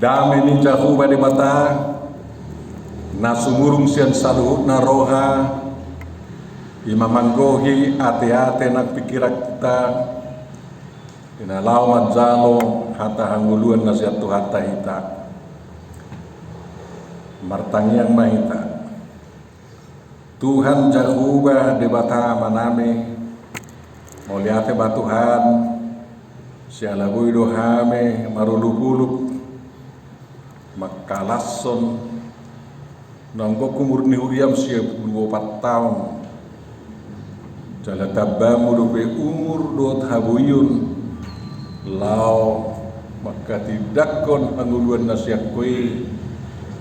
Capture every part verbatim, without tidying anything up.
Dame ni Jahowa Debata, na sumurung sian saluhutna roha, i ma manggohi ateate nang pingkiranta, di na laho manjalo hata hangoluan na sian Tuhanta hita. Martangiang ma hita. Tuhan Jahowa Debata Amanami, mauliate ma Tuhan, siala boi do hami marolopolop mangkalashon na gok umur ni huriaM sia pulu opat taon. Jala tambaMu dope umur dohot haboion laho manghatindanghon hangoluan na sian Ho i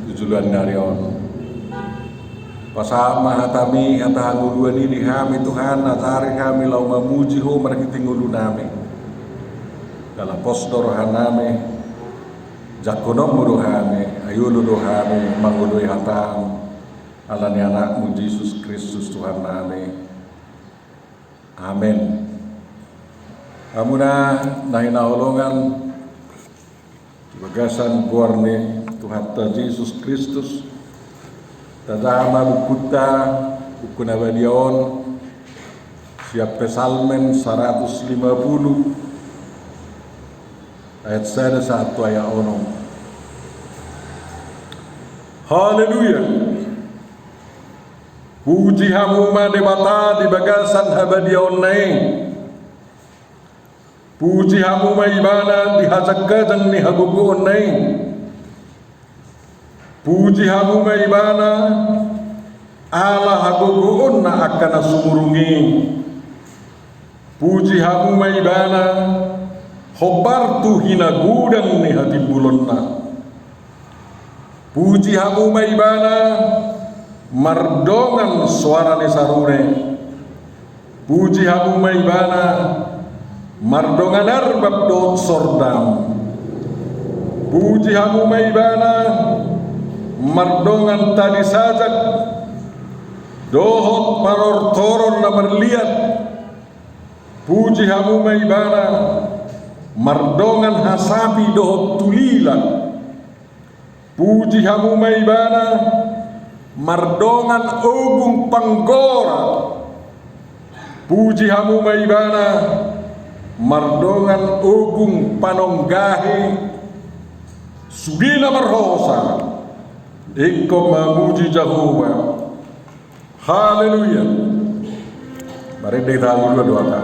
tu joloan ni ari on. Pasahat ma hataMi, hata hangoluan i di hami Tuhan, ajari hami laho mamuji Ho marhite ngolunami. Jala pos do rohanami, jangkononMu do hami, ai olo do hami mangoloi hataM, ala ni AnakMu Jesus Kristus Tuhannami. Amen. Hamuna na hinaholongan di bagasan goar ni Tuhanta Jesus Kristus, tajaha ma bukunta, buku na badia on, sian Psalmen saratus lima pulu, ayat sada sahat tu ayat onom. Haleluya. Puji hamu ma Debata di bagasan habadiaonna i. Puji hamu ma Ibana di hajangkajang ni hagogoonna i. Puji hamu ma Ibana ala hagogoonna angka na sumurung i. Puji hamu ma Ibana hombar tu hinagodang ni hatimbulonna. Puji hamu ma Ibana mardongan soara ni sarune. Puji hamu ma Ibana mardongan arbab dohot sordam. Puji hamu ma Ibana mardongan tali sajak dohot panortoron na marliat. Puji hamu ma Ibana mardongan hasapi dohot tulila. Puji hamu ma Ibana mardongan ogung panggora. Puji hamu ma Ibana mardongan ogung panonggahi. Sude na marhosa ingkon mamuji Jahowa. Haleluya. Marende hita hangoluan do hata.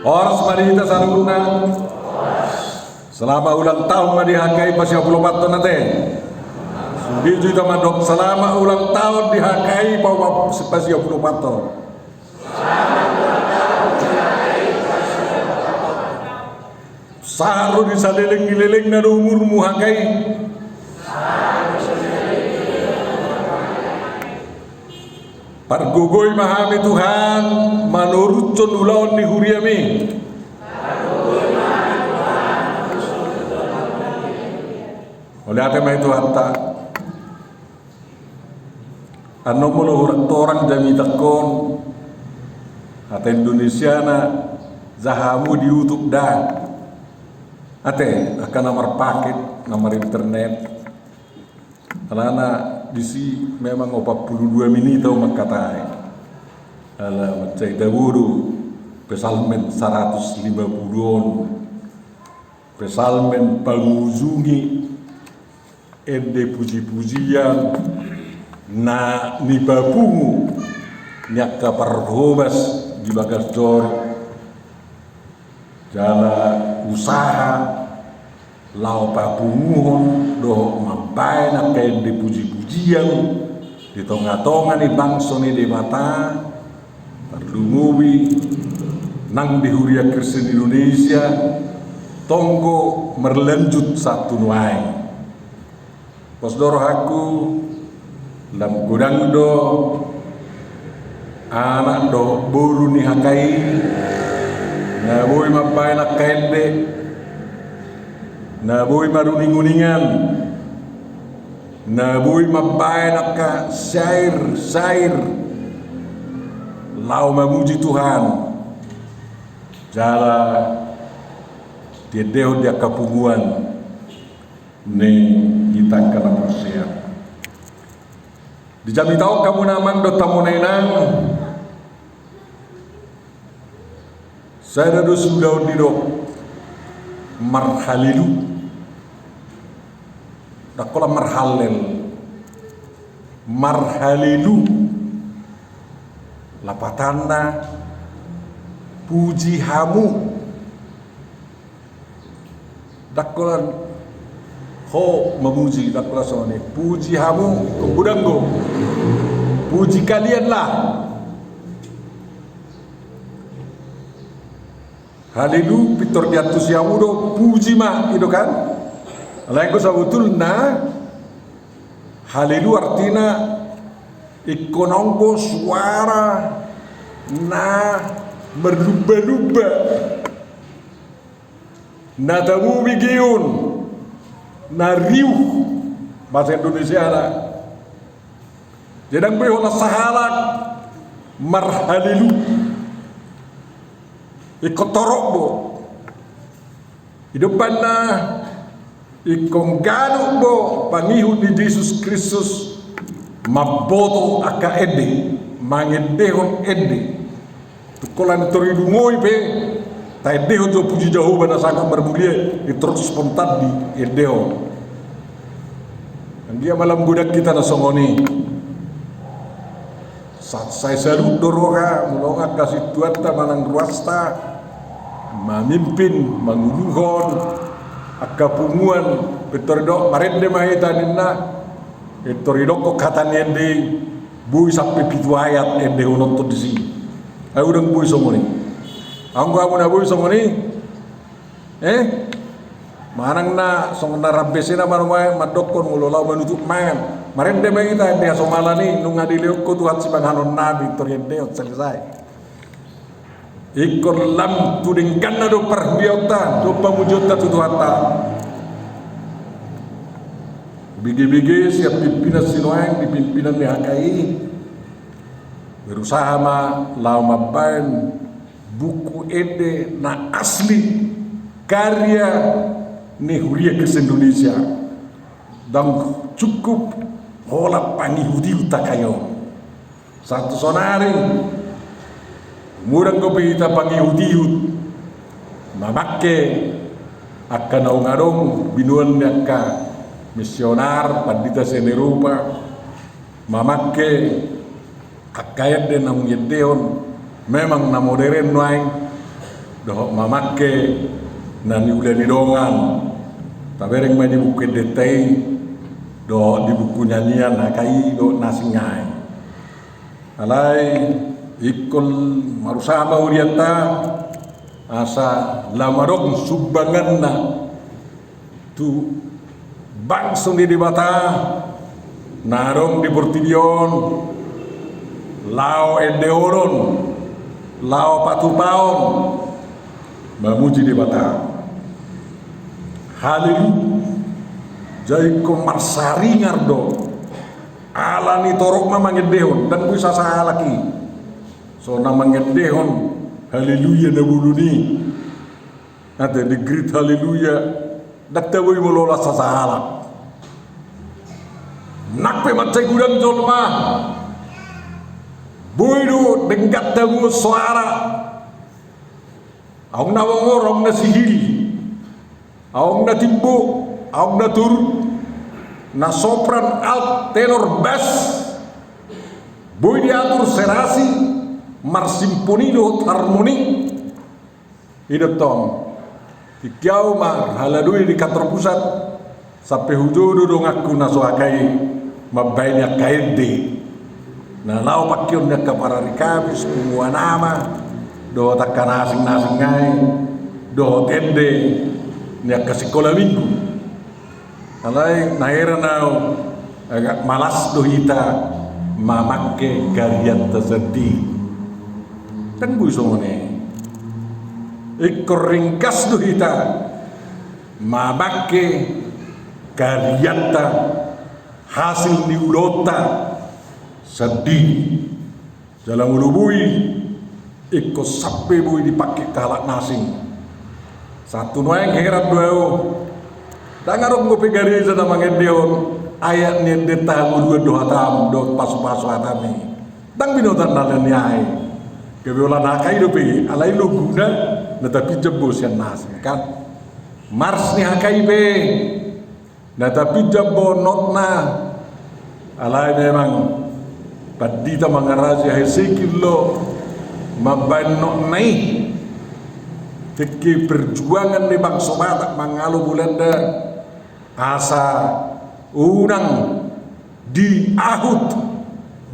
Horas ma di hita saluhutna. Selamat ulang tahun ma di H K I pasia pulu opat on ate. Sude jo hita mandok selamat ulang tahun di H K I pa, pa, pasia pulu opat on. Sahat ro di saleleng ni lelengna do umurmu H K I. Pargogoi ma hami Tuhan manoruthon ulaon ni huriaMi. Mauliate ma i Tuhanta. Annon molo hurang torang jamitangkon hata Indonesiana, jaha hamu di YouTube da. Ate angka na marpaket, na marinternet. Alana disi memang opat pulu dua minit au mangkatai. Ala mansai tabo do Psalmen saratus lima pulu on. Psalmen pangujungi ende puji-pujian na nipapungu ni angka parhobas di bagas joro. Jala usaha laho papunguhon dohot mambaen angka ende puji-pujian di tonga-tonga ni bangso ni Debata, tarlumobi nang di Huria Kristen Indonesia, tonggo marlanjut sahat tu nuaeng. Pos do rohangku, lam godang do anak dohot boru ni H K I na boi mambaen angka ende, na boi maruning-uningan, na boi mambaen angka syair-syair laho mamuji Tuhan. Jala diendehon di angka punguan ni hita angka na porsea. Di jamita on hamu na amang dohot hamu na inang, sada do suda on didok marhalilu. Ndang holan marhallel. Marhalilu. Lapatanna puji hamu. Ndang holan ho mamuji, ndang holan songon i. Puji hamu, ingkon godang do. Puji kalianlah. Halilu, pintor diantusi hamu do, puji ma, i do kan? Alai anggo sabotulna, halilu artina ingkon adong do suara na marlumba-lumba. Na tabo begeon, na riuh, bahasa Indonesiana. Jadi ndang boi holan sahalak marhalilu. Ingkon torop do. I do umbahen na ingkon ganup do pangihut ni Jesus Kristus mamboto angka ende, mangendehon ende. Tung holan pintor dilungoi pe, taendehon jo puji Jahowa na sangat marmulia, pintor spontan diendehon. Anggiat ma lam godang hita na songon i. Sa-, sai salut do roha, molo adong angka sintuanta manang ruasta, mamimpin, manguluhon angka punguan, pintor didok marende ma hita ninna, pintor didokkon hata ni ende i. Boi sampe pitu ayat endehononta disi. Ai unang boi songon i. Anggo hamu na boi songon i, eh? Manang na songon na rambesena ma nuaeng mandokkon molo laho manutup mangan. Marende ma hita ende hasomalan i, nunga dilehon ho Tuhan sipanganon nami, tor endehon selesai. Ingkon lam tu dengganna do parhuriaonta dohot pamujionta tu Tuhanta. Bege-bege sian pimpinan sinuaeng di pimpinan ni H K I, berusaha ma laho mambaen buku ende na asli karya ni Huria Kristen Indonesia. Ndang cukup holan pangihut-ihut angka i on. Sahat tu sonari, molo adong dope hita pangihut-ihut, mamangke angka naung adong binoan ni angka misionar, pandita sian Eropa, mamangke angka ende naung diendehon, memang na moderen nuaeng, dohot mamangke na niula ni dongan, tabereng ma di buku endenta i, dohot di buku nyanyian H K I dohot na asing nai. Alai ingkon marusaha ma hurianta asa lam adong sumbanganna tu bangso ni Debata na adong di portibi on, laho endehonon, laho patupaon, mamuji Debata. Haleluya. Jadi ingkon marsaringar do. Ala ni torop ma mangendehon, ndang boi sasahalak i. So na mangendehon haleluya na bolon i. Ate, the great haleluya. Ndang tabo i molo holan sasahalak. Nang pe mansai godang jolma, boi do denggan hamu soara. Adong na bongor, adong na sihil, adong na timbo, adong na toru, na sopran, alt, tenor, bas. Boi diatur serasi, marsimponi dohot harmoni. I do tong. Tingki au marhaladui di kantor pusat, sampe hujou do donganku na so H K I mambaen angka ende na laho pangkeon ni angka parari Kamis, punguan ama, dohot angka na asing-asing nai, dohot ende ni angka sikola minggu. Alai na heran au, agak malas do hita mamangke karianta sandiri. Ndang boi songon i. Ingkon ringgas do hita mamangke karianta, hasil ni ulaonta sandiri. Jala molo boi, ingkon sampe boi dipangke halak na asing. Sahat tu nuaeng heran do au. Ndang adong dope gareja na mangendehon ayat ni endenta hangoluan do hatam dohot pasupasu hatam i. Ndang binoto na nian i. Gabe holan H K I dope i, alai loguna na tapinjam do sian na asing, kan? Mars ni H K I pe na tapinjam do notna. Alai memang pandita mangaraja Hesekiel do mambaen notna i. Tingki perjuangan ni bangso Batak mangalo Bulanda asa unang diahut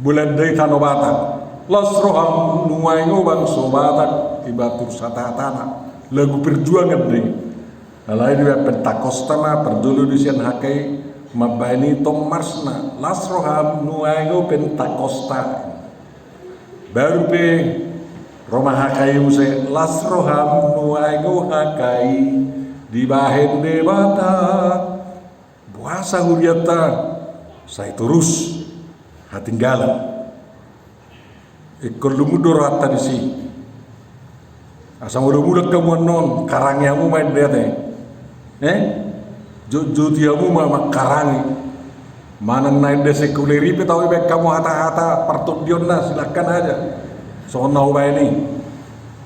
Bulanda i tano Batak. Las roham nuaeng, o bangso Batak, ibatur satatana. Lagu perjuangan do i. Alai dibaen Pentakosta ma, parjolo do sian H K I mambaen i, tong marsna, las roham nuaeng, o Pentakosta. Baru pe ro ma H K I muse, las roham nuaeng, o H K I, dibahen Debata. Boasa hurianta sai torus hatinggalan. Ingkon lungun do rohanta disi. Asa molo mulak hamu annon, karangi hamu ma ende i. Eh? Jotjoti hamu ma mangkarangi. Manang na ende sekuler i pe tahu, ibaen hamu hata-hata partondionna, silakan aja. Songon na hubaen i.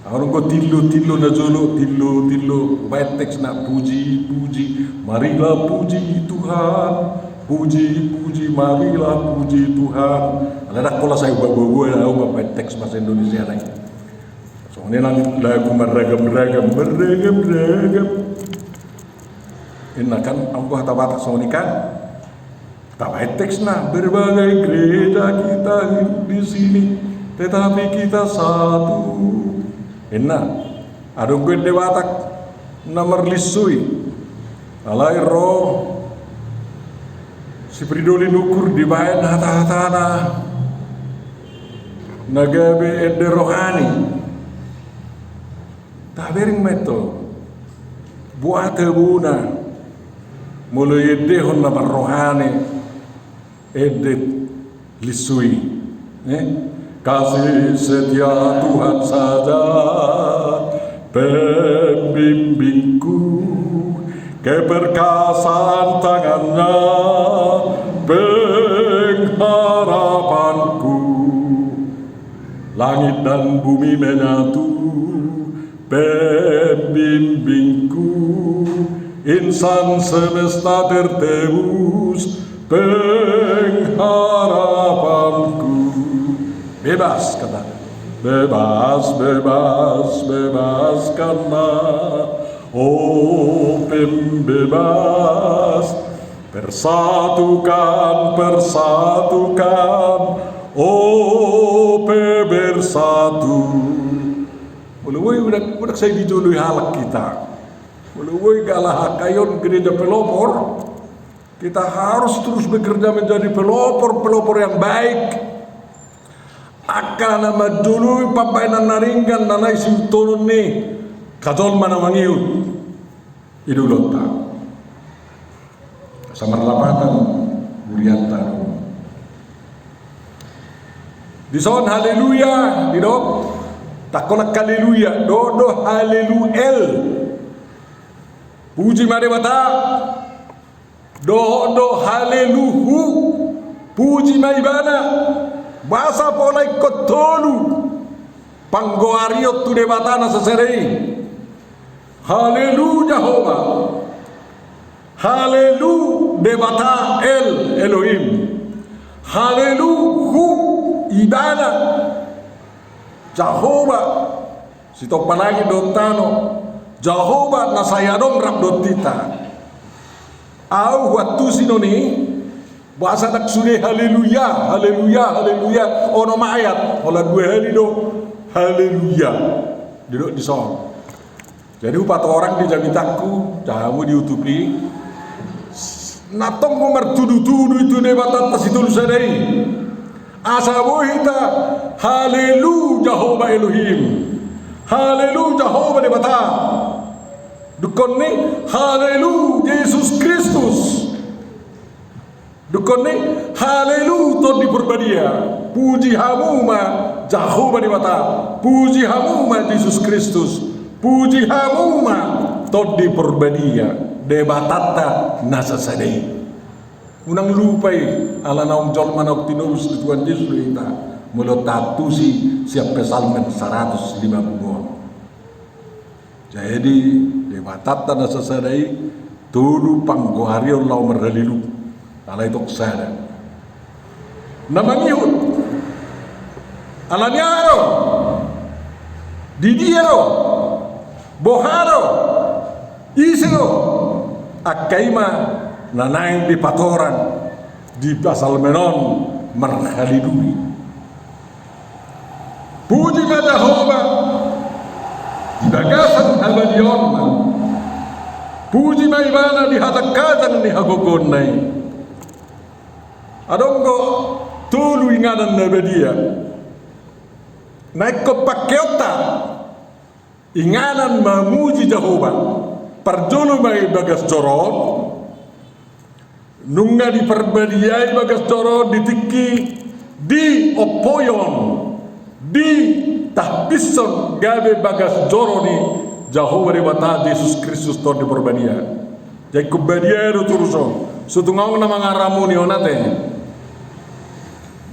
Adong do tillo, tillo na jolo, tillo, tillo. Hubaen teksna, puji, puji, marilah puji Tuhan. Puji, puji, marilah puji Tuhan. Alai ndang pola sai hubaen, hubaen, hubaen teks bahasa Indonesia nai. Songon i nang lagu marragam-ragam, marragam-ragam. Inna kan, adong do hata Batak songon i kan. Tabaen teksna, berbagai gereja kita hidup di sini, tetapi kita satu. Inna, adong do ende Batak na marlinsoi. Alai ro si Fridolin Ukur dibaen hata-hatana na gabe ende rohani. Tabereng ma i, boha tabona molo iendehon na marrohani ende linsoi. Eh? Kasih setia Tuhan saja pembimbingku, keperkasaan tangan-Nya pengharapanku. Langit dan bumi menyatu pembimbingku, insan semesta tertebus pengharapanku. Bebas, kata. Bebas, bebas, bebaskanlah, oh pembebas. Persatukan, persatukan, oh pebersatu. Molo boi unang, unang sai dijoloi halak hita. Molo boi gabe halak H K I on gereja pelopor, kita harus terus bekerja menjadi pelopor-pelopor yang baik. Angka na manjoloi pambahenan na denggan na naeng siuntolon ni angka jolma na mangihut. I do ulaonta. Asa marlapatan hurianta. Dison haleluya didok. Tangkolak haleluya, dohot do haleluel. Puji ma Debata. Dohot do haleluhu. Puji ma Ibana. Boasa pola ingkon tolu panggoarion tu Debata na sasada i? Haleluya Jahowa. Haleluya Debata El Elohim. Haleluya Hu Ibana. Jahowa sitompa langit dohot tano. Jahowa na sai adong rap dohot hita. Ahu huantusi non i. Boasa ndang sude haleluya, haleluya, haleluya, onom ayat, holan dua hali do haleluya. Didok dison. Jadi hupatorang di jamitangku, jala hamu di YouTube i, na tong martudutudu i tu Debatanta sitolu sada i. Asa boi hita, haleluya Jahowa Elohim. Haleluya Jahowa Debata. Dungkon ni, haleluya Jesus Kristus. Dungkon ni, haleluya Tondi Porbadia. Puji hamu ma Jahowa Debata. Puji hamu ma Jesus Kristus. Puji hamu ma Tondi Porbadia, Debatanta na sasada i. Unang lupa i, ala naung jolma naung tinobus di Tuhan Jesus do hita. Molo taantusi sian Psalmen saratus lima pulu on. Jadi, Debatanta na sasada i, tolu panggoarion laho marhaleluya. Alai tong sada. Na mangihut. Ala ni aha do? Di dia do? Boha do? Ise do? Angka i ma na naeng dipatorang di Psalmen on marhaleluya. Puji ma Jahowa di bagasan habadiaonna. Puji ma Ibana di hatangkatang ni hagogoonna i. Adong do tolu inganan na badia na ingkon pangkeonta. Inganan mamuji Jahowa. Parjolo ma i bagas joro on. Nunga diparbadiai bagas joro on di tingki, diompohon, ditahbishon gabe bagas joro ni Jahowa Debata Jesus Kristus Tondi Porbadia. Jadi ingkon badia do torus on. So tung adong na mangaramuni on ate.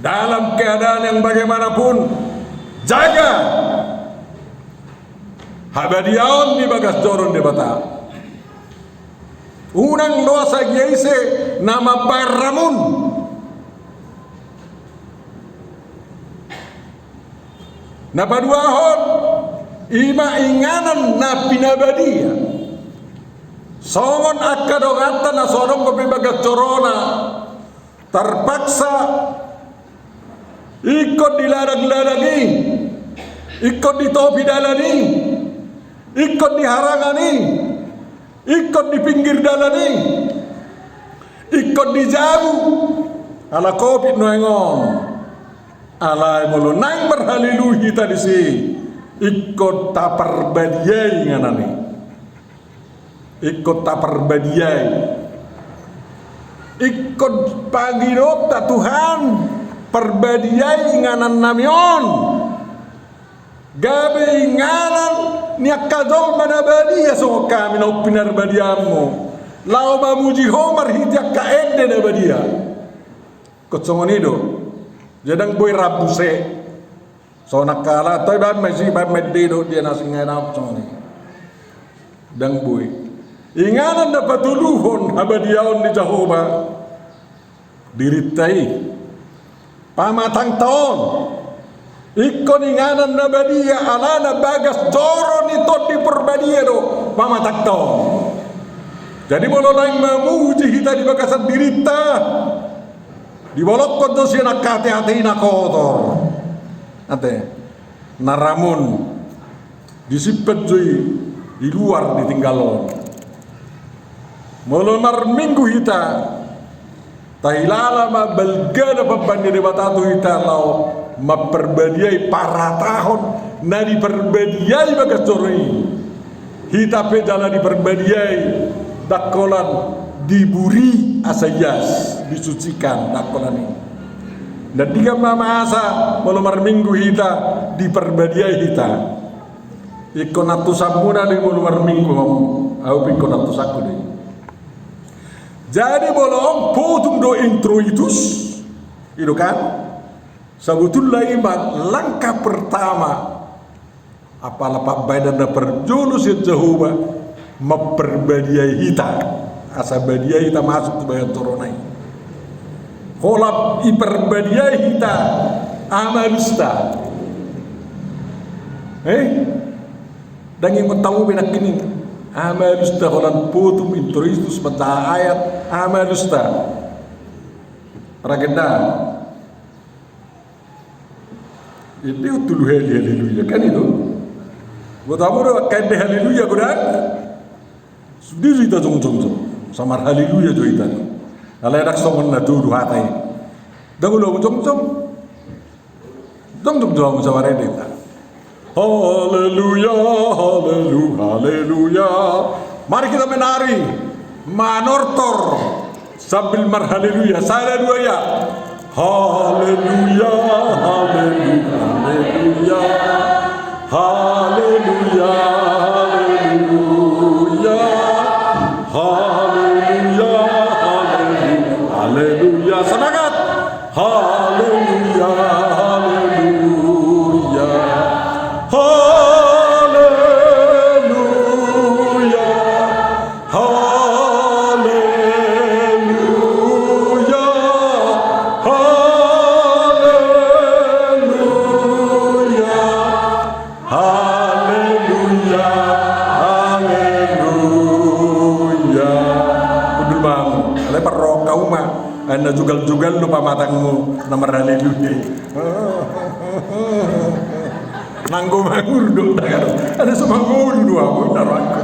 Dalam keadaan yang bagaimanapun, jaga habadiaon ni bagas joro ni Debata. Unang loas agia ise na mambahen ramun. Na paduahon, i ma inganan na pinabadia. Songon angka donganta na so adong dope bagas jorona, tarpaksa ingkon di ladang-ladang i, ingkon di topi dalan i, ingkon di harangan i, ingkon di pinggir dalan i, ingkon di jabu. Ala covid nuaeng on. Alai molo naeng marhaleluya hita disi, ingkon taparbadiai inganan i. Ingkon taparbadiai. Ingkon pangidoonta, Tuhan, parbadiai inganannami on. Gabe inganan ni angka jolma na badia songon hami na umpilan parbadiaonmu. Laho mamuji Ho marhite angka ende na badia. Ingkon songon i do. Jadi ndang boi rambu se. Songon angka ala, toi baen ma isi, baen ma ende do dia na singa na songon i. Ndang boi. Inganan na patoluhon habadiaon ni Jahowa. Dirinta i. Pamatangta on. Ingkon inganan na badia alana bagas joro ni Tondi Porbadia do pamatangta on. Jadi molo naeng mamuji hita di bagasan dirinta, dibolongkon do sian angka ateate i na kotor. Ate, na ramun. Disimpan jo i di luar, ditinggalhon. Molo marminggu hita, tahilala ma balga na pambahen ni Debata tu hita laho mamparbadiai paratahon na diparbadiai bagas joro i. Hita pe jala diparbadiai dangkolan, diburi asa ias, disucikan dangkolan i. Ndang dingkan ma masa molo marminggu hita, diparbadiai hita. Ingkon antusanmuna do i molo marminggu hamu, ahu pe ingkon antusanku do i. Jadi molo on, potung do introitus. I do kan? Sabotulna i ma langkah pertama, apala pambahenan na parjolo sian Jahowa, mambadiai hita, asa badia hita masuk tu bagian torona i. Holan diparbadiai hita, aha ma alusta? Eh? Dang ingot hamu be nangkining, aha ma alusta holan potum, introitus, manjaha ayat, aha ma alusta? Ragenda. Ende on tolu hali haleluya, kan i do? Boto hamu do angka ende haleluya godang? Sude do hita jongjong jo, samar haleluya jo hita. Alai ndang songon na tolu hata i. Ndang olo jongjong. Jongjong jo hamu samar ende hita. Haleluya, halelu-, haleluya. Mari kita menari, manortor sambil marhaleluya. Sada, dua, ya. Haleluya, halelu-, haleluya. Haleluya, haleluya. Haleluya, halelu-, haleluya. Semangat. Haleluya, haleluya, haleluya, haleluya, haleluya. Haleluya, haleluya. Hundul ma hamu. Alai parrohahon hamu ma, ai na jugal-jugal do pamatangmu na marhaleluya. Nanggo mangolu do, nanggo. Ai na so mangolu do hamu, na rohangku.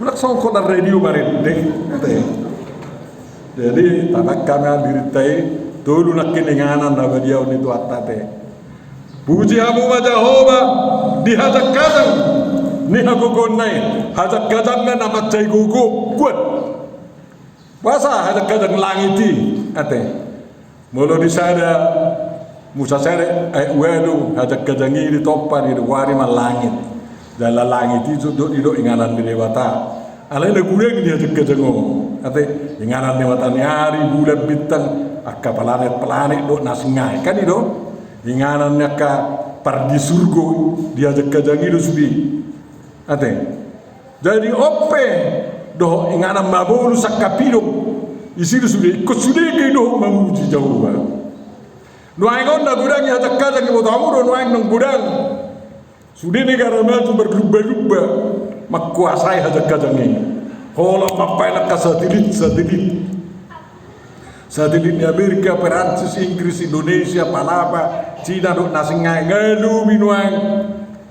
Mulak songkon na radio marende. Jadi, tanang hami dirinta i, tolu nangkin inganan na badia on i tu hata te. Puji hamu ma Jahowa di hajangkajang ni hagogoonna i, hajangkajangna na mansai gogo, kuat. Boasa hajangkajang langit i, ate. Molo di sada Musa sada ayat ualu, hajangkajang i ditompa di wari ma langit. Jala langit i so didok inganan ni Debata. Alai na godang di hajangkajang on, ate, inganan ni mataniari, bulan, bintang, angka planet-planet dohot na singae. Kan i do? Inganan ni angka pardisurgo di hajangkajang i do sude. Ate. Jadi on pe dohot inganan mabolus angka pidong, isi do sude, ingkon sude do i dohot mamuji Jahowa. Nuaeng on na godang i hajangkajang, iboto hamu do nuaeng naung godang. Sude negara maju marlumba-lumba mangkuasai hajangkajang i. Holan mambaen angka satelit, satelit. Satelit ni Amerika, Perancis, Inggris, Indonesia, Palapa, Cina dohot na singae, ngalumi nuaeng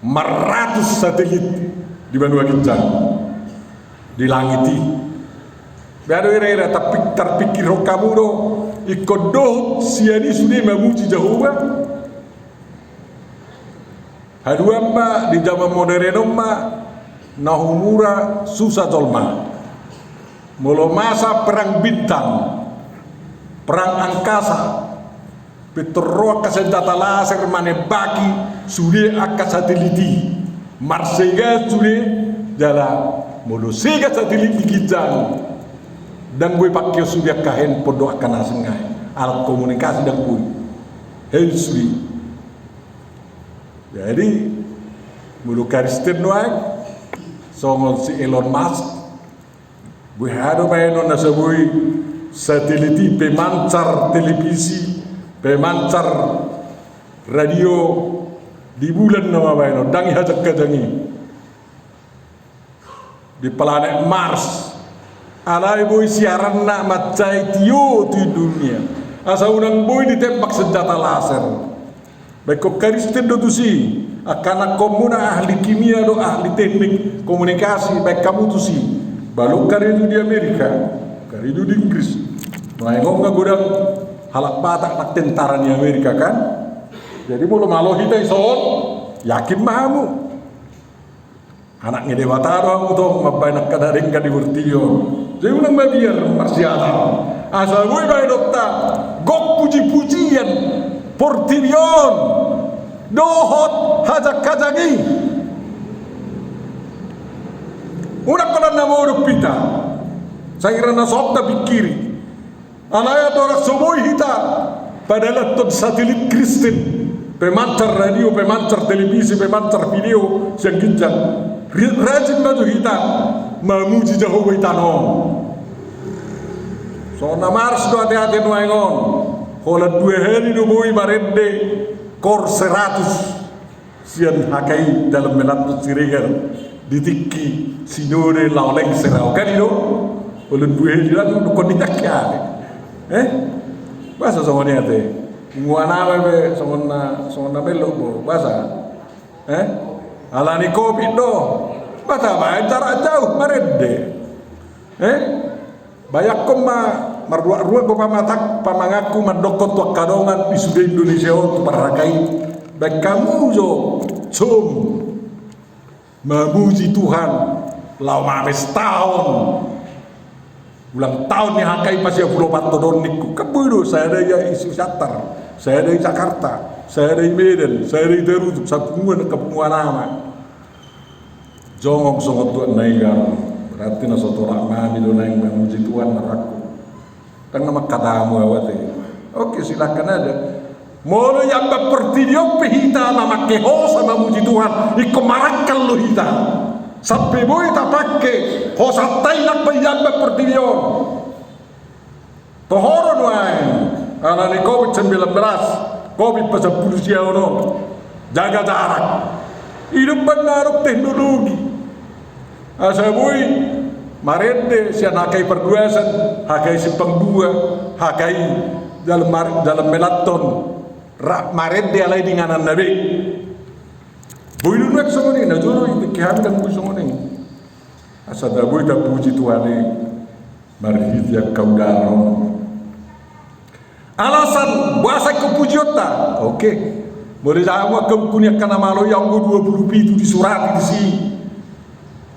maratus satelit di banua ginjang, di langit i. Bea do ira-ira tarpik-, tarpikirhon hamu do, ingkon dohot sian i sude mamuji Jahowa? Haduan ma, di jaman moderen on ma na humura susa jolma. Molo masa perang bintang, perang angkasa, pintor ro angka senjata laser manembaki sude angka satelit i. Marsega sude, jala molo sega satelit di ginjang, ndang boi pangkeon sude angka handphone dohot angka na singae. Alat komunikasi ndang boi. Hel sude. Jadi, molo Kristen nuaeng, songon si Elon Musk, boi aha do baenon asa boi satelit i pemancar televisi, pemancar radio di bulan nama baenon, ndang i hajangkajang i. Di planet Mars. Alai boi siaranna mansai tio tu dunia. Asa unang boi ditembak senjata laser. Baen ho Kristen do tusi. Angka anakkonmuna ahli kimia do, ahli teknik komunikasi, baen hamu tusi. Balok karejo di Amerika, karejo di Inggris. Nuaeng on nga godang halak Batak nang tentara ni Amerika kan. Jadi molo malo hita dison, yakin ma hamu. Anak ni Debata do hamu tong, mambaen angka na denggan di portibi on. Jadi unang mabiar marsiajar. Asa boi baenonta gok puji-pujian portibi on dohot hajangkajang i. Unang holan na modom hita. Sai ra na so tapingkiri. Alai andorang so boi hita Padalathon satelit Kristen, pemancar radio, pemancar televisi, pemancar video sian ginjang. Ri-, rajin ma jo hita mamuji Jahowa i tano. Songon na mars do ateate nuaeng on. Holan dua hali do boi marende koor seratus sian H K I dalam melanjut Siregar di tingki sinode laho lengser au kan i do. Holan dua hali, lalu dukon di tingki ale. Eh? Boasa songon i ate? Punguan ama pe songon na, songon na melok bo. Boasa? Eh? Alani covid do. Boasa baen jarak jauh marende? Eh? Bayangkon ma, marruak-ruak do pamatang, pamanganku mandokkon tu angka dongan di sude Indonesia on, tu parrakai. Baen hamu jo com mamuji Tuhan, laho mamestahon ulang taon ni H K I pasiapulopathonon ningku. Kan boi do, sada i Siantar, sada i Jakarta, sada i Medan, sada i Tarutung, sapunguan angka punguan ama. Jonok songon tuak na i kan, berarti na so tolap nami do naeng mamuji Tuhan, arahku. Ndang na mangkatamu au ate. Oke, silakan aja. Molo iamban portibi on pe hita mamangke hosa mamuji Tuhan, ingkon marangkal do hita. Sampe boi tapangke hosanta i nang pe iamban portibi on. Toho do nuaeng, alani covid sembilan belas, covid pasampulu sia on, jaga jarak. Ido umbahen na adong teknologi. Asa boi marende sian H K I Parduasan, H K I Simpang Dua, H K I Jalan Mar-, Jalan Melanton, ra-, marende alai di ingananna be. Boi do nuaeng songon i, na jolo i, tingki hami ndang boi songon i. Asa tabo i tapuji Tuhan i marhite angka udara on. Alasan boasa ingkon pujionta? Oke. Molo dijaha hamu angka buku ni angka na malo i, anggo dua pulu pitu disurati disi.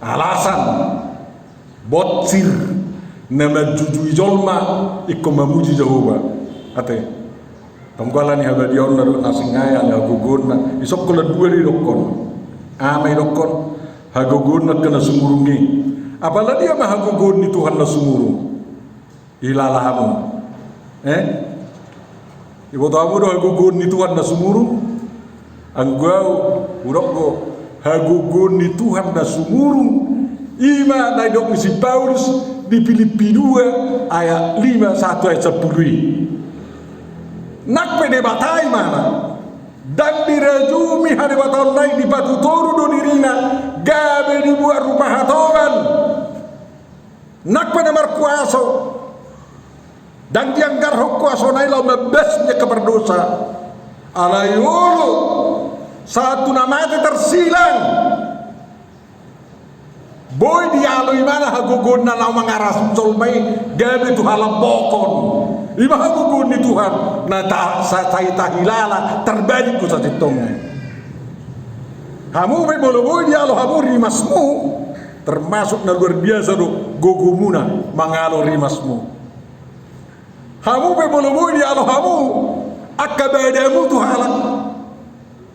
Alasan botsir na manjujui jolma ingkon mamuji Jahowa. Ate. Tong do alani habadiaonna dohot na singaean, hagogoonna. Dison holan dua do didokkon. Aha ma didokkon? Hagogoon ni angka na sumurung i. Apala dia ma hagogoon ni Tuhan na sumurung? Hilala hamu. Eh? Diboto hamu do hagogoon ni Tuhan na sumurung? Anggo au, hudok do, hagogoon ni Tuhan na sumurung i ma na nidok ni si Paulus di Pilippi dua ayat lima, sahat tu ayat sampulu i. Nang pe Debata i ma na ndang dirajumi hadebataonna i, dipatutoru do dirina gabe dibuat rupa hatoban. Nang pe na markuaso, ndang dianggarhon kuasona i laho mambasmi angka pardosa. Alai olo sahat tu na mate tarsilang, boi dialo ibana hagogoonna laho mangarasuk jolma i gabe tu halambokon. I ma hagogoon ni Tuhan na ta-, sa-, sai tahilala tarbalik tu sasintongna i. Hamu pe molo boi dialo hamu rimasmu, termasuk na luar biasa do gogomuna mangalo rimasmu. Hamu pe molo boi dialo hamu angka badamu tu halak,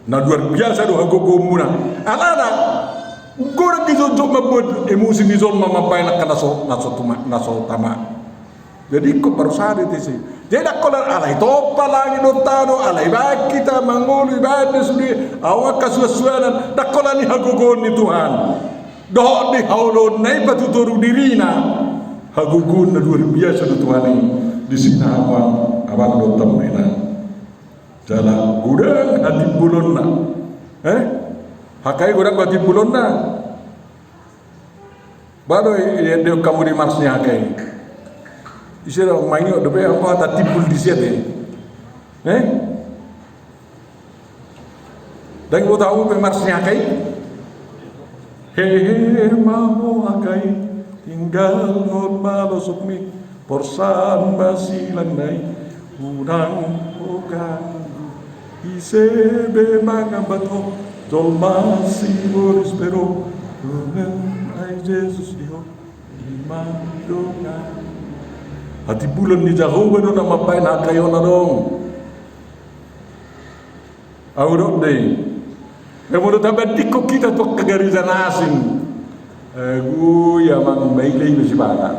na luar biasa do hagogoonmuna. Alana godang dijongjong mambuat emosi ni jolma mambaen angka na so, na so tama, na so tama. Jadi ingkon baru sada disi. Jadi ndang holan alai tompa langit dohot tano, alai baen hita mangolu ibaen do sude, adong angka suansuanan, ndang holan i hagogoon ni Tuhan. Dohot di haoloonna i patutoru dirina. Hagogoon na luar biasa do Tuhan i. Disi na hamu abang dohot hamu inang. Jala godang hatimbulonna. Eh? H K I godang hatimbulonna. Ba do i, i, diendehon hamu di mars ni H K I. Ise do mangiot dope anggo hata timbul disi ate. Eh? Ndang diboto hamu pe mars ni H K I? Hehe ma ho H K I, tinggalhon ma losokmi, porsan ma silangna i, unang ho ganggu. Ise be mangambat ho, jolma sibolis be do, dongan ai Jesus di ho, i ma dongan. Hatimbulon ni Jahowa do na mambaen H K I on adong. Ahu dok dei. Molo tabandingkon hita tu angka gareja na asing. Agu ya mang mailei do sipata.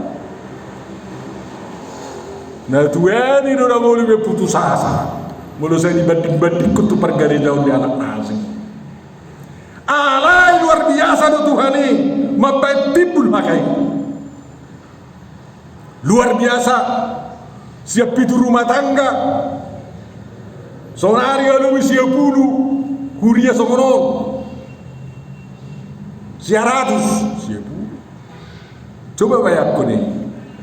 Na tuani do na molo be putus asa, molo sai dibanding-bandingkon tu pargarejaon ni anak na asing. Alai luar biasa do Tuhan i, mambaen timbul hata i. Luar biasa. Sian pitu rumah tangga, saonari alobi sia pulu huria songon on. Sia ratus, sia pulu. Coba bayangkon i.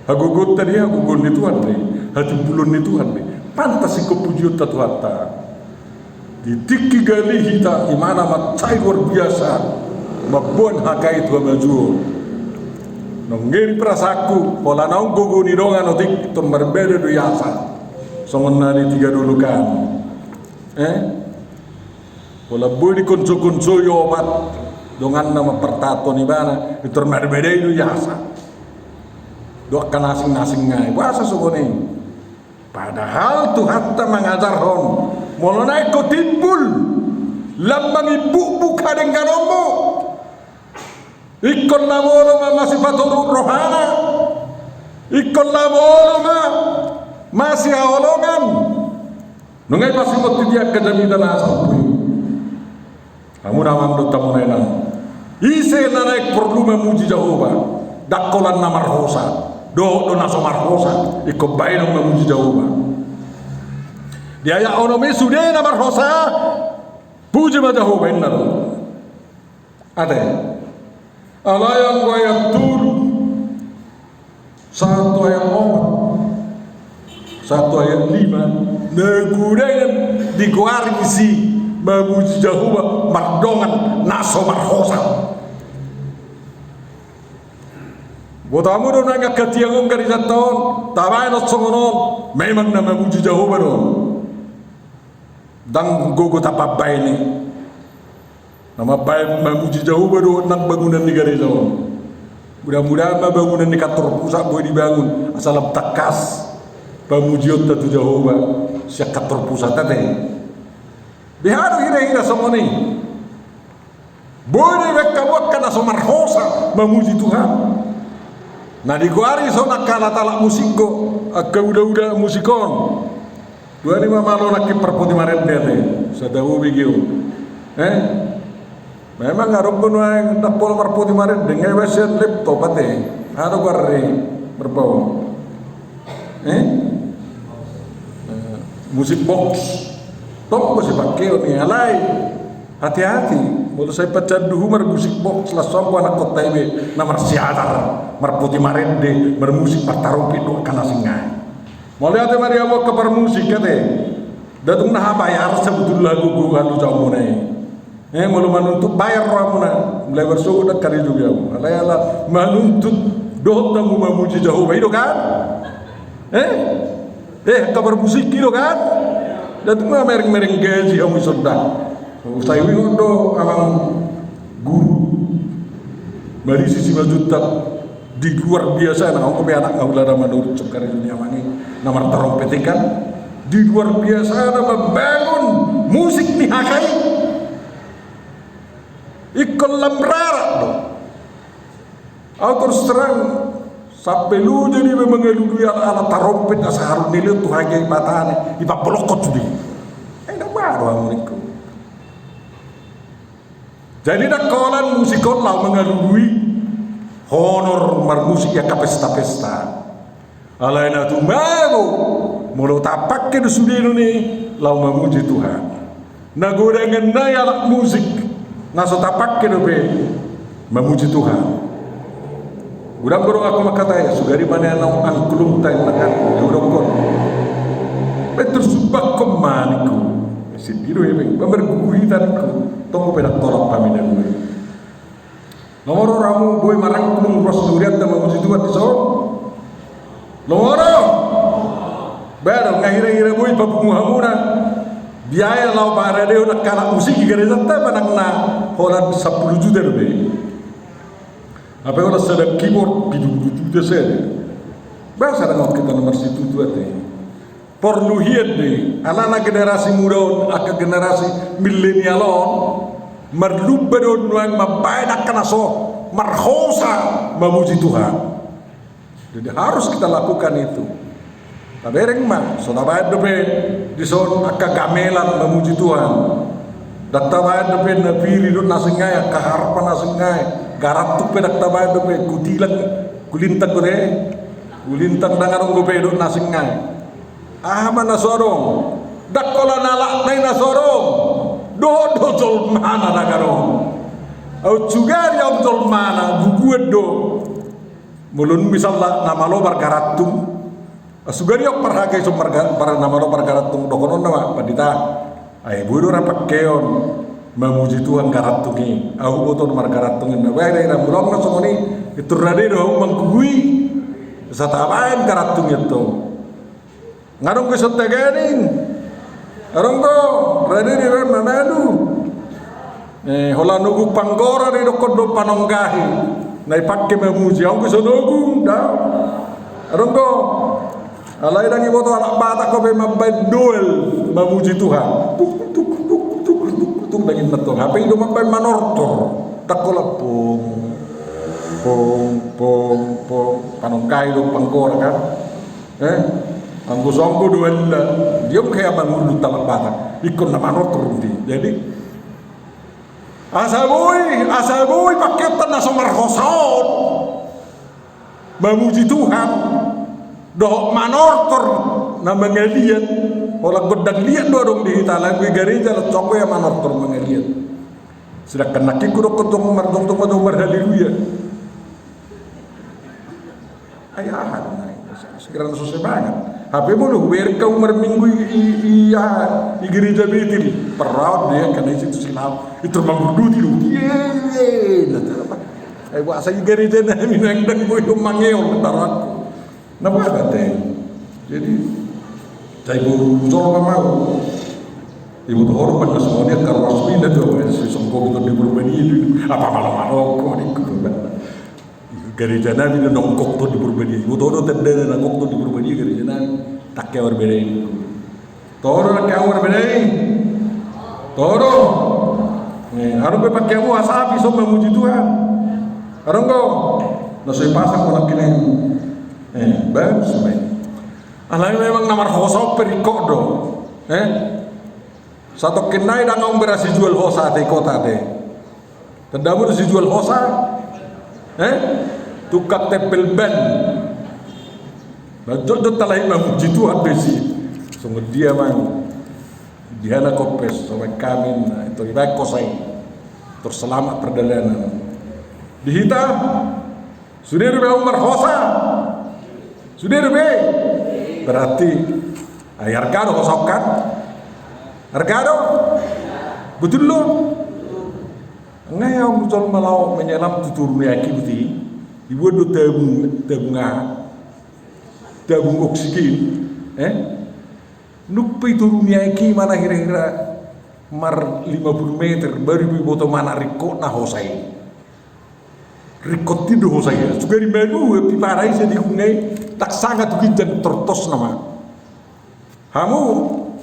Hagogoonta do i, hagogoon ni Tuhan do i, hatimbulon ni Tuhan do i. Pantas ingkon pujionta Tuhanta. Di tingki gale hita, imana mansai luar biasa mamboan hata i tu hamajuon. Nunga i perasaanku, pola naung gogo ni dongan otik, tor marbeda do i asa. Songon na di tiga dolok an. Eh? Pola boi dikonso-konsoi opat donganna mampartahanhon ibana, tor marbeda i do i asa. Dohot angka na asing-asing nai, boasa songon i? Padahal Tuhanta mangajarhon, molo naeng ho timbul, lam mangimbukbuk hadengganonmu. Ingkon lam olo ma masipatoruk rohana. Ingkon lam olo ma masihaholongan. Nunga i pasingot tu dia angka jamita na sampulu i. Hamu na amang dohot hamu na inang, ise na naeng porlu mamuji Jahowa, ndang holan na marhosa, dohot do na so marhosa, ingkon baenon mamuji Jahowa. Di ayat onom i sude na marhosa, puji ma Jahowa, inna do. Ate. Alai anggo ayat tolu, sahat tu ayat opat, sahat tu ayat lima, na godang digoari disi mamuji Jahowa mardongan na so marhosa. Boto hamu do nang angka tiang on, garejanta on, tabaen on songon on, memang na mamuji Jahowa do on. Ndang gogo tapambaen i. Na mambaen mamuji Jahowa do on nang bangunan ni gareja on. Mudah-mudahan ma bangunan ni kantor pusat boi dibangun asa lam tangkas pamujionta tu Jahowa sian kantor pusat ate. Beha do hira-hira songon i. Boi do ibaen hamu angka na so marhosa mamuji Tuhan. Na digoari songon angka alat-alat musik do, angka ula-ula musik on. Tuani ma malo nangkin parpoti marende ate, sada hobi geo. Eh? Memang adong do nuaeng ndang pola marpoti marende, nga ibaen sian laptop ate. Aha do goar ni marbaon? Eh? Eh, musik box. Tong do sipangkeon i, alai hati-hati. Molo sai pacandu ho marmusik box, las songon anak kota i be na marsiajar, marpoti marende, marmusik, martarompit do angka na asing nai. Molo ate ma di hamu angka parmusik ate, ndang tung na habayar sabotulna gogo halojaonmuna i. Eh, molo manuntut bayar rohamuna, mulai marsogot ndang karejo be hamu. Alai ala manuntut dohot hamu mamuji Jahowa, i do kan? Eh? Eh, angka parmusik i do kan? Ndang tung mamereng-mereng gaji hamu dison da. Sai huingot do amang guru Marisi Simanjuntak. Di luar biasa na, on pe anak na hulada manurut songon karejo ni amang i, na martarompet i kan. Di luar biasa na mambangun musik ni hata i. Ingkon lam rarat do. Au terus terang, sampe loja do iba mangalului alat-alat tarompet asa haru ni lehon tu hata i, ibana i pabolongkon sude. Eh, ndang baru hamu ningku. Jadi ndang holan musik on laho mangalului honor marmusik i angka pesta-pesta. Alai na tumago, molo tapangke do sude nuaeng i laho mamuji Tuhan. Na godangan nai alat musik na so tapangke dope mamuji Tuhan. Godang do angka mangkatai, sugari ma nian naung angklung tai na kan, diudokkon. Petrus, sumbanghon ma ningku. Sendiri do hepeng, pamergugu hita ningku. Tong pe ndang tolap hami na dua i. Lomo do ramu boi marangklung ruas ni hurianta mamuji Tuhan dison? Lomo do? Baru nga hira-hira boi papungu hamuna biaya laho paradehon angka alat musik i garejanta manang na holan sampulu juta dope. Hape holan sada keyboard pitu pulu juta sada. Boasa ndang hita na marsitutu ate? Porlu hian do i, alana generasi muda on, angka generasi milenial on, marlumba do on nuaeng mambaen angka na so marhosa mamuji Tuhan. Jadi harus kita lakukan itu. Tabereng ma, so tabaen dope dison angka gamelan mamuji Tuhan. Ndang tabaen dope na piri dohot na asing ai, angka harpa na asing ai. Garantung pe ndang tabaen dope, kutilang, kulintang dope. Kulintang ndang adong dope dohot na asing ai. Aha ma na so adong? Ndang holan alatna i na so adong. Dohot do jolmana ndang adong. Au sugari au jolmana, guguan do. Molo misalna na malo margarantung. Sugari au parhaga ison marga-, par-, na malo margarantung, dohonon nama pandita. Ai boi do ra pangkeon mamuji Tuhan garantung i. Au huboto na margarantung i. Na baen na mulaon na songon i. Pintor rade do au manggugu i. Asa tabaen garantung i antong. Nga adong do ison taganing. Adong do, rade do iba mamalu. Eh, holan ogung panggora do idokkon do panonggahi. Na ipangke mamuji, adong do ison ogung, da. Adong do. Alai ndang iboto halak Batak dope mambaen doel mamuji Tuhan. Tuk, tuk, tuk, tuk, tuk, tuk, ndang inna tong. Hape i do mambaen manortor. Ndang holan pong, pong, pong, pong. Panonggahi do panggora kan. Eh? Anggo so anggo doelna. Dia mungkin abang urut halak Batak. Ingkon na manortor di. Jadi, asa boi, asa boi pangkeonta na so marhosa on mamuji Tuhan. Dohot manortor na mangaliat. Holan gondang liat do adong di hita, alai gareja laos so anggo ia manortor mangaliat. Sedangkan nangkin hudokkon tong martongtong ma tong marhaleluya. Ai aha do nai? Sekarang so semangat. Hape molo hubereng au marminggu i, i, i, aha, i gereja Betel. Parraon do ia, karena i situ silau. Pintor mangurdoti do. Iye, iye, na cara apa? Ai boasa i gereja nami nang ndang boi do mangeon, taruhanku. Na boha do ate. Jadi, sai boru jolma ma au. Iboto ho do, pernah songon i angka ruas pinda do, eh, si songgop Tondi Purbadia do. Apa malo-malo ho, ningku do. Gereja nami do nonggok Tondi Purbadia. Iboto ho do tandana nonggok Tondi Purbadia gereja nami. Tangke au marbere i. Toho do tangke au marbere i. Toho do. Eh, adong pe pangkeonmu hasapi so mamuji Tuhan. Adong do. Na so ipasang ho nangkin i. Eh, baen so baen. Alai memang na marhosa on pe ringkot do. Eh? Satongkin nai ndang adong berarti jual hosa ate i kota ate. Tandamu do sijual hosa? Eh? Tukang tempel ban. Manjotjot halak i mamuji Tuhan do disi. Songon dia mang. Di hana kopes, songon kami, na, ito ibaen hosa i. Tor selamat pardalanan. Di hita, sude dope au marhosa. Sude dope. Berarti, ai arga do hosa on kan? Arga do? Betul do? Nga ia au jolma laho menyelam tu Toru ni Aki boti. Dibuat do tabung, tabung aha? Tabung oksigen. Eh? Nunga pe i Toru ni Aki mana hira-hira mar lima puluh meter, baru iboto mana ringkotna hosa i. Ringkot i do hosa i. Sugari malu, pipara i sadigung nai, tak sanga tu ginjang tortos nama. Hamu,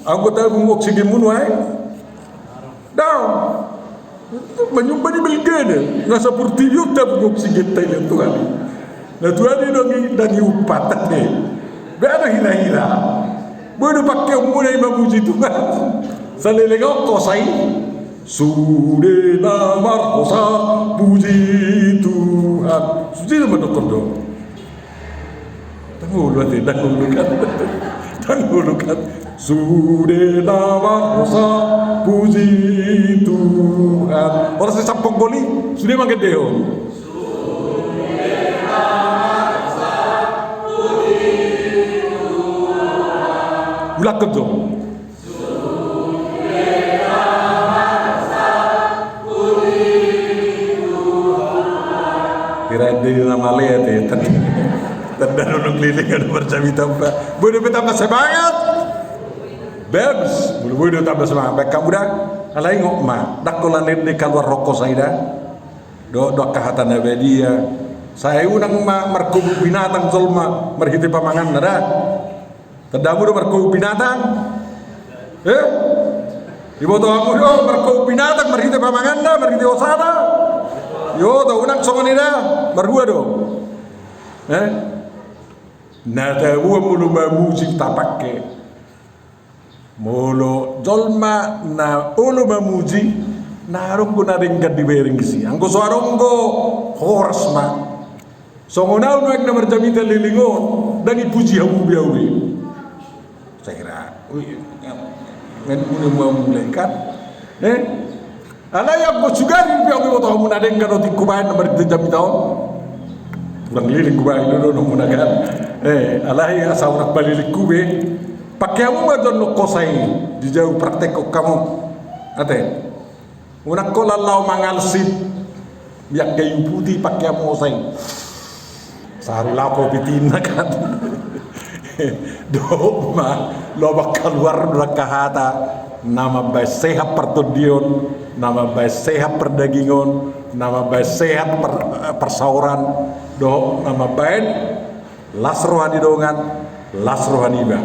anggo tabung oksigenmu nuaeng? Daong. Manyumba ni belgana, nga saportibi on tabung oksigenta i, Tuhan. Na Tuhan i ndang i, ndang i umpat, eh. Bea do hira-hira. Boi do pangkeonmuna i mamuji Tuhan. Saleleng on hosa i. Sude na marhosa puji Tuhan. Sude na mandok do. Ndang olo ate, ndang olo kan. Ndang olo kan. Sude na marhosa puji Tuhan. Holan sai sampok gol i, sude manggendehon. Ulangkon jo. Kira ende na male ate, tanda, tanda nunga leleng adong marjabi tamba. Boi dope tamba semangat. Bagus, boi, boi do tamba semangat. Baen hamu da, alai ingot ma, ndang holan ende kaluar rokok sai da. Do, do angka hata na badia. Sai unang ma markobut binatang jolma marhite pamanganna da. Tandamu do markobut binatang? Eh? Iboto hamu do markobut binatang marhite pamanganna, marhite hosana? Iboto, unang songon i da, marhua do. Eh? Na taboan molo mamuji tapangke. Molo jolma na olo mamuji, na adong do na denggan dibereng disi. Anggo so adong do, horas ma. Songon ahu nuaeng na marjamita leleng on, ndang dipuji hamu be ahu be. Saya kira, ui, men mune mau mulai kan? Eh? Alai anggo sugari pe ahu be, boto hamu na denggan otik hubaen na marjamita on. Hurang leleng hubaen do, do, do, muna kan? Eh, alai asa hurang baleleng hu be. Pangke hamu ma jolo hosa i, dijou praktekhon hamu. Ate. Unang holan laho mangalsip, miak gayu putih pangke hamu hosa i. Saru laho pitinna kan. Dohot ma, loba kaluar do angka hata, na mambaen sehat partondion, na mambaen sehat pardagingon, na mambaen sehat par-, parsaoran, dohot na mambaen las roha ni dongan, las roha niba.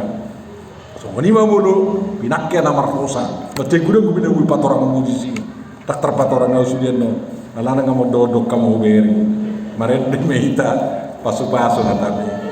Songon i ma molo pinangke na marhosa. Mansai godang do binaen patorang musisi. Tak tarpatorang ahu sude annon. Alana nga mondok-ondok hamu hubereng. Marende ma hita, pasu-pasu hatamu.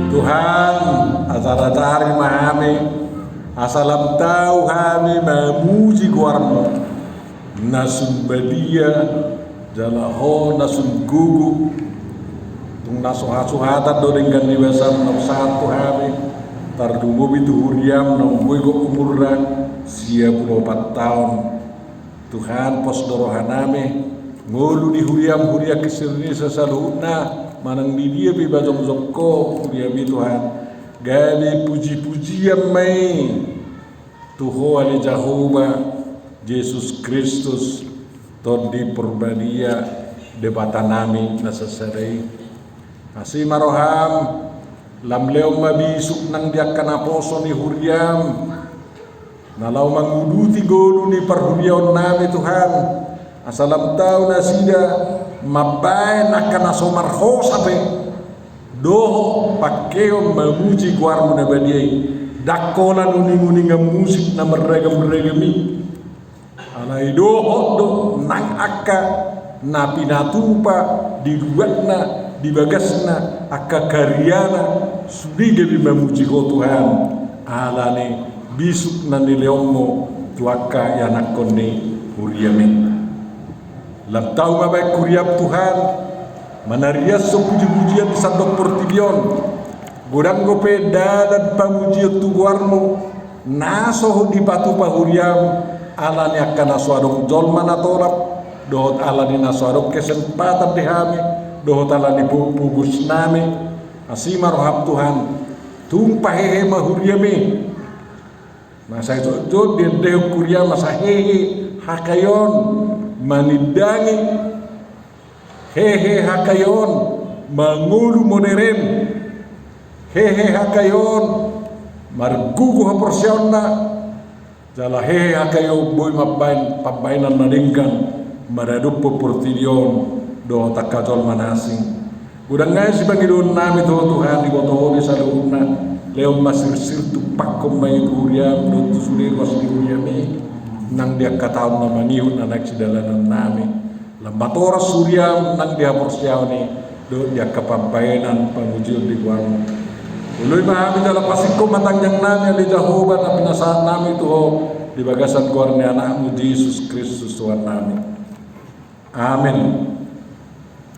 Tuhan, asa tarima hami, asa lam tau hami mamuji goarmu. Na sun badia, jala ho na sun gogo. Tung na so hasuhatan do denggan ni basam na husahat tu hami, tarlumobi tu huriam na umgoigot umurna sia pulu opat taon. Tuhan, pos do rohanami, ngolu ni huriam, huria Kristen Indonesia saluhutna, manang di dia pe iba jongjong ho huriami Tuhan, gabe puji-pujian ma i tu Ho ale Jahowa, Jesus Kristus, Tondi Porbadia, Debatanami na sasada i. Asi ma roham, lam lehon ma bisuk nang di angka naposo ni huriam, na laho manguduti golu ni parhuriaonnami Tuhan, asa lam tau nasida mambaen angka na so marhosa pe, dohot pangkeon mamuji goarmu na badia i, ndang holan uning-uningan musik na marragam-ragam i. Alai dohot do nang angka na pinatupa di luatna, di bagasna, angka karyana, sude gabe mamuji ho Tuhan, alani bisuk na nilehonmu tu angka ianakhon ni huriami. Lam tau ma baen huriam Tuhan, manariashon puji-pujian di sandok portibi on. Godang dope dalan pamujion tu goarmu, na so dipatupa huriam, alani angka na so adong jolma na tolap, dohot alani na so adong kesempatan di hami, dohot alani po-, pogosnami. Asi ma roham Tuhan, tung pahehe ma huriami. Masa itu, itu diendehon huriam asa hehe hakaeon manindangi, hehe hakaeon mangolu moderen, hehe hakaeon margogo haporseaonna, jala hehe hakaeon boi mambaen pambaenan na denggan maradophon portibi on dohot angka jolma na asing. Godang nai sipangidoonnami tu Ho Tuhan, iboto Ho do i saluhutna, lehon ma sirsir, tumpakkon ma i tu huriam dohot tu sude ruas ni huriami, nang di angka taon na mangihut na naeng sidalanannami. Lam horas huriam nang di haporseaon i, dohot di angka pambahenan pamujion di goarmu. Ului ma hami jala pasingkop ma tangiang nami ale Jahowa na pinasahat nami tu Ho di bagasan goar ni Anakmu Jesus Kristus Tuhan nami. Amen.